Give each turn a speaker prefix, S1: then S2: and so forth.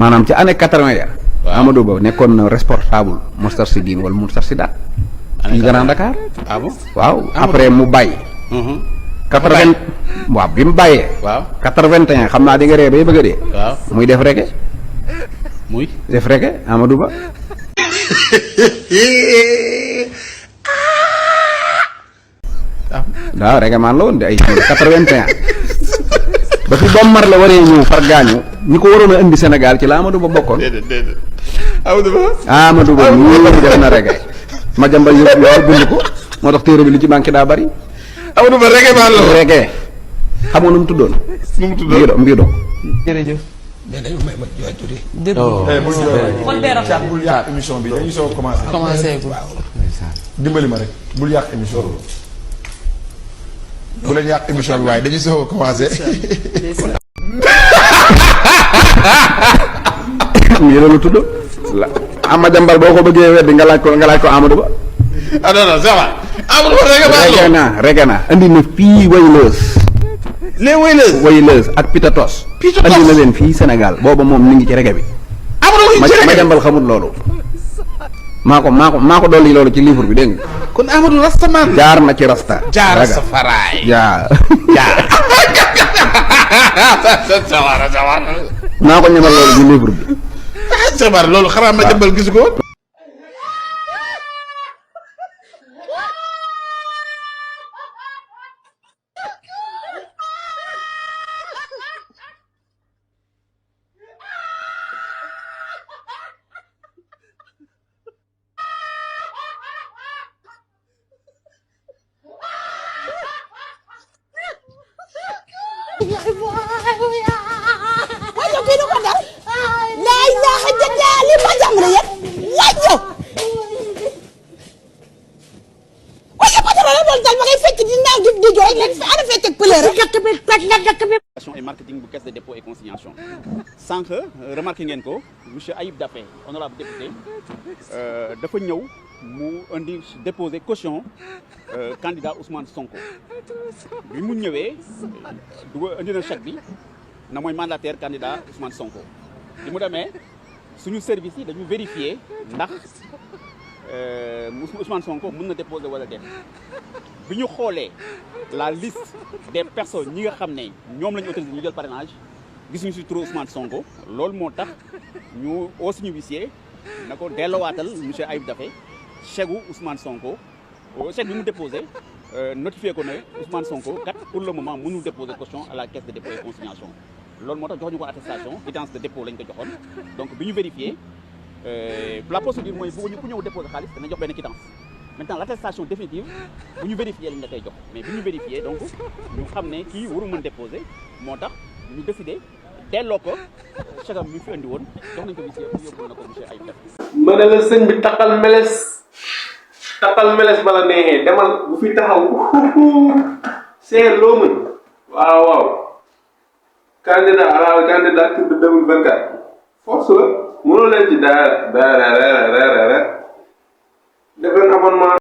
S1: maanaam ci année 80 ya. Amadou Ba nekkoon na responsable Moustarchidine wala Moustarchidaty ci Grand Dakar.
S2: ah bon
S1: waaw après mu bàyyi. 80 waaw bi mu bàyyee.
S2: waaw
S1: 81 xam naa di nga ree bay bëgg a dee.
S2: waaw
S1: muy def reggae.
S2: muy
S1: def reggae Amadou Ba. waaw reggae man la woon de ay 81. ba fi Bob Marley waree ñëw far gaañu ñi ko waroon a indi Sénégal ci la Amadou Ba bokkoon.
S2: déedéet Amadou Ba.
S1: Amadou Ba ñu def na reggae. ma jambal yëpp yow bind ko moo tax téere bi li ci manqué daa bari.
S2: Amadou Ba reggae man la woon.
S1: reggae xam nga nu mu tuddoon.
S2: nu mu tuddoon
S1: Mbido.
S3: jërëjëf.
S4: mais dañu may ma jooy tuuti.
S3: dégg
S4: bul yàq émission bi dañuy soog commencé.
S3: commencé ko.
S4: dimbali ma rek bul yàq émission bi. bu leen yàq émission bi waaye dañuy soog commencé.
S1: Mbido lu tudd. Ama jambal boo ko bëggee weddi nga laaj ko Amadou Ba.
S2: ah non non ça va. Amadou Ba reggae man la woon.
S1: reggae na andi na fii wayleus.
S2: les
S1: wayleus ak Pitatos. andi na leen fii Sénégal booba moom mi ngi ci reggae bi.
S2: Amadou Ba
S1: ma jambal xamul loolu. maa ko dolli loolu ci livre bi dégg nga.
S2: kon Amadou Rastaman.
S1: jaar na ci Rasta.
S2: jaar sa faraay.
S1: jaar.
S2: jaar.
S1: naa ko ñemal loolu ci livre bi.
S2: ah loolu xanaa ma jëmbal gisu ko.
S5: wajo kii du ko dal laa ilaaha illallah li ma jàng la yéen wajo wajo patron la doon dal ma ngay fekk di naaw di jooy rek ana fekk ak pëleur dëkk bi toj na dëkk bi
S6: et marketing bu caisse de dépôt et consignation sànq remarqué ngeen ko monsieur Ayib Daffé honorable député dafa ñëw mu indi déposer caution candidat Ousmane Sonko bi mu ñëwee indi na chèque bi na mooy mandataire candidat Ousmane Sonko bi mu demee suñu service yi dañu vérifier ndax Ousmane Sonko mën na déposer wala déet bi ñu xoolee la liste des personnes ñi nga xam ne ñoom la ñu autorisé ñu jël parrainage gisuñu si turu Ousmane Sonko loolu moo tax ñu au suñu huissier na ko dellowaatal monsieur Ayib Daffé chèque gu Ousmane Sonko chèque bi mu déposé notifié ko ne Ousmane Sonko kat pour le moment mënul déposer caution à la caisse de dépôt et consignation loolu moo tax jox ñu ko attestation quittance de dépôt lañ ko joxoon donc bi ñu vérifié la procédure mooy bu ku ñëw déposer xaalis dana jox benn quittance maintenant l'attestation définitive bu ñu vérifié lañ la koy jox mais bi ñu vérifié donc ñu xam ne kii waru mën déposer moo tax ñu décidé delloo ko chèque am mi fi andi woon jox nañ ko huissier pour yóbbul na ko monsieur Ayib Daffé.
S7: ma ne la sëñ bi takkal meles bala neexee demal bu fi taxaw seet loo mën waaw candidat à la candidature de 2024 force la mënoo leen ci dara def leen abonnement